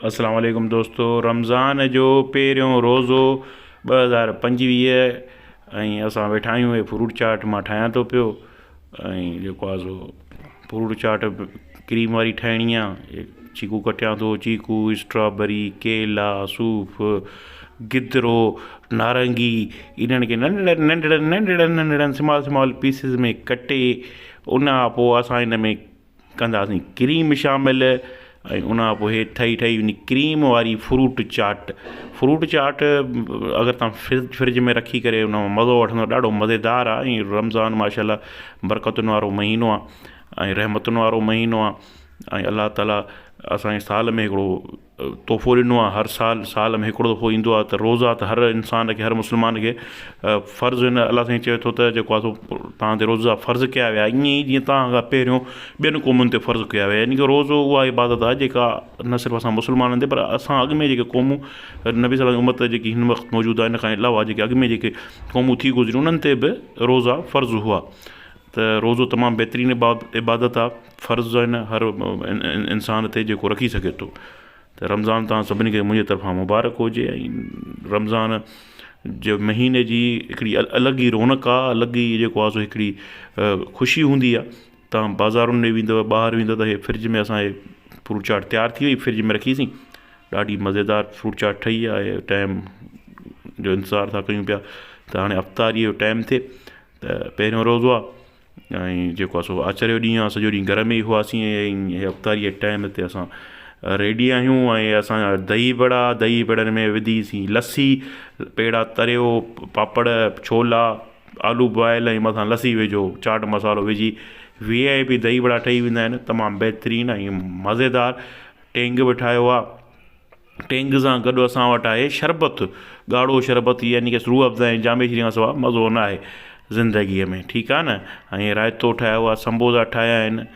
اسلام عليڪم دوستو رمضان جو پهريون روزو 2025 ۽ اسان ويٺا آهيون هي فروٽ چاٽ مان ٺاهيان ٿو پيو ۽ جيڪو آهي سو فروٽ چاٽ ڪريم واري ٺاهڻي آهي چيڪو ڪٽيان ٿو چيڪو اسٽرابري ڪيلا صوف گدرو نارنگي انهن کي ننڍڙن ننڍڙن ننڍڙن ننڍڙن سمال سمال پيسز ۾ ڪٽي ان کان پوءِ اسان ان ۾ ڪنداسين ڪريم شامل ۽ ان کان پوءِ هي ٺهي ٺهي ويندي ڪريم واري فروٽ چاٽ فروٽ چاٽ اگر توهان فرج ۾ رکي ڪري ان جو مزو وٺندو ڏاڍو مزيدار آهي ۽ رمضان ماشاء الله برڪتن وارو مهينو آهي ۽ رحمتن وارو مهينو آهي ۽ الله تعاليٰ اسان کي سال ۾ هڪڙو تحفو ڏنو آهي هر سال سال ۾ هڪڙو دفعو ايندو آهي ته روزا ته هر انسان کي هر مسلمان کي فرض آهن الله سائين چئي ٿو ته جيڪو آهي سو توهان تي روزا فرض ڪيا ويا ائين ئي جيئن توهان کان پهريون ٻين قومن تي فرض ڪيا ويا يعني ڪه روزو اها عبادت آهي جيڪا نه صرف اسان مسلمانن تي پر اسان اڳ ۾ جيڪي قومون نبي صلي الله امت جيڪي هن وقت موجود آهي ان کان علاوه جيڪي اڳ ۾ جيڪي قومون ٿي گذريون انهن تي به روزا فرض هئا ته روزو تمام بهترين عبادت آهي فرض آهن هر انسان تي جيڪو رکي سگهي ٿو ته رمضان توهان سڀني کي منهنجي طرفان مبارڪ هجي ۽ رمضان جي مهيني جي هڪڙي الڳ ئي رونق آهي الڳ ئي جيڪو آهي سو هڪڙي خوشي هوندي آهي توهان بازارن ۾ ويندؤ ٻاهر ويندؤ ته هي فرج ۾ اسان جي فروٽ چاٽ تيار ٿي وئي فرج ۾ رکيسين ڏاڍي مزيدار فروٽ چاٽ ٺهي آهي ٽائيم جو انتظار ٿا ڪيون پيا ته هاڻي افطاريءَ جو ٽائيم ٿئي ته پهريون روزو آهي ۽ جيڪو آهي سو آچر جو ڏينهن آهي سڄو ڏينهن گهر ۾ ئي هئاسين ۽ افطاريءَ جي ٽائيم تي اسان ريڊي آهيون ۽ اسان جا دهي بڙا دهي بڙن ۾ وڌيسين لسي پيڙا تريو پاپڙ ڇولا آلو بوائل ۽ مٿان لسي وجهو چاٽ مصالحو وجهي وي I P دهي بڙا ٺهي ويندا آهن تمام بهترين ۽ مزيدار ٽينگ به ٺاهيو آهي. ٽينگ سان گڏ اسان وٽ آهي شربت ڳاڙهو شربت يعني ڪه روح افزا ۽ جامي شري کان سواءِ مزو نه آهي زندگيءَ ۾ ٺيڪ آهي نه ۽ رائتو ٺاهيو آهي سمبوسا ٺاهيا آهن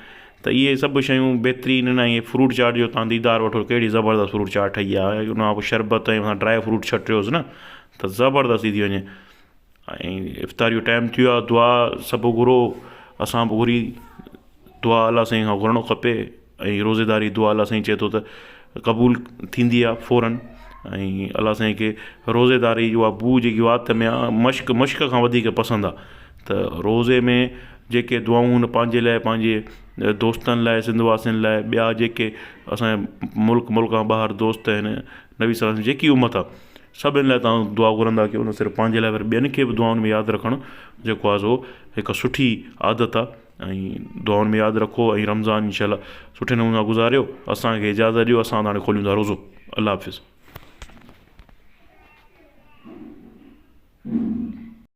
ته اهي سڀ شيون بهترين آهن ۽ فروٽ چاٽ جو توهان ديدار وٺو ڪهڙي زبردست فروٽ چاٽ ٺهي آهي ان کان پوءِ شربت ۽ ڊرائي فروٽ ڇٽيوس نه ته زبردست ٿي ٿي وڃي ۽ افطاري جو ٽائيم ٿي ويو آهي دعا سڀ گهرو اسان به گهري دعا الله سائين کان گهرڻو کپي ۽ روزيداري دعا الله سائين چئي ٿو ته قبول ٿيندي آهي فورن ۽ الله سائين کي روزيداري جي اها بوءِ جيڪي وات ۾ آهي مشڪ مشڪ کان وڌيڪ پسند آهي ته روزي ۾ جيڪي دعائون آهن پنهنجي لاءِ پنهنجي دوستن لاءِ سنڌ واسين لاءِ ٻيا جيڪي اسان جي ملڪ ملڪ کان ٻاهر دوست آهن نبي صلي الله جيڪي امت آهي سڀني لاءِ توهان دعا گهرندا ڪيو نه صرف پنهنجي لاءِ پر ٻين کي به دعائن ۾ ياد رکڻ جيڪو آهي سو هڪ سٺي عادت آهي ۽ دعائن ۾ ياد رکو ۽ رمضان انشاء الله سٺي نموني سان گذاريو اسان کي اجازت ڏيو اسان ته هاڻي کوليون ٿا روزو الله حافظ.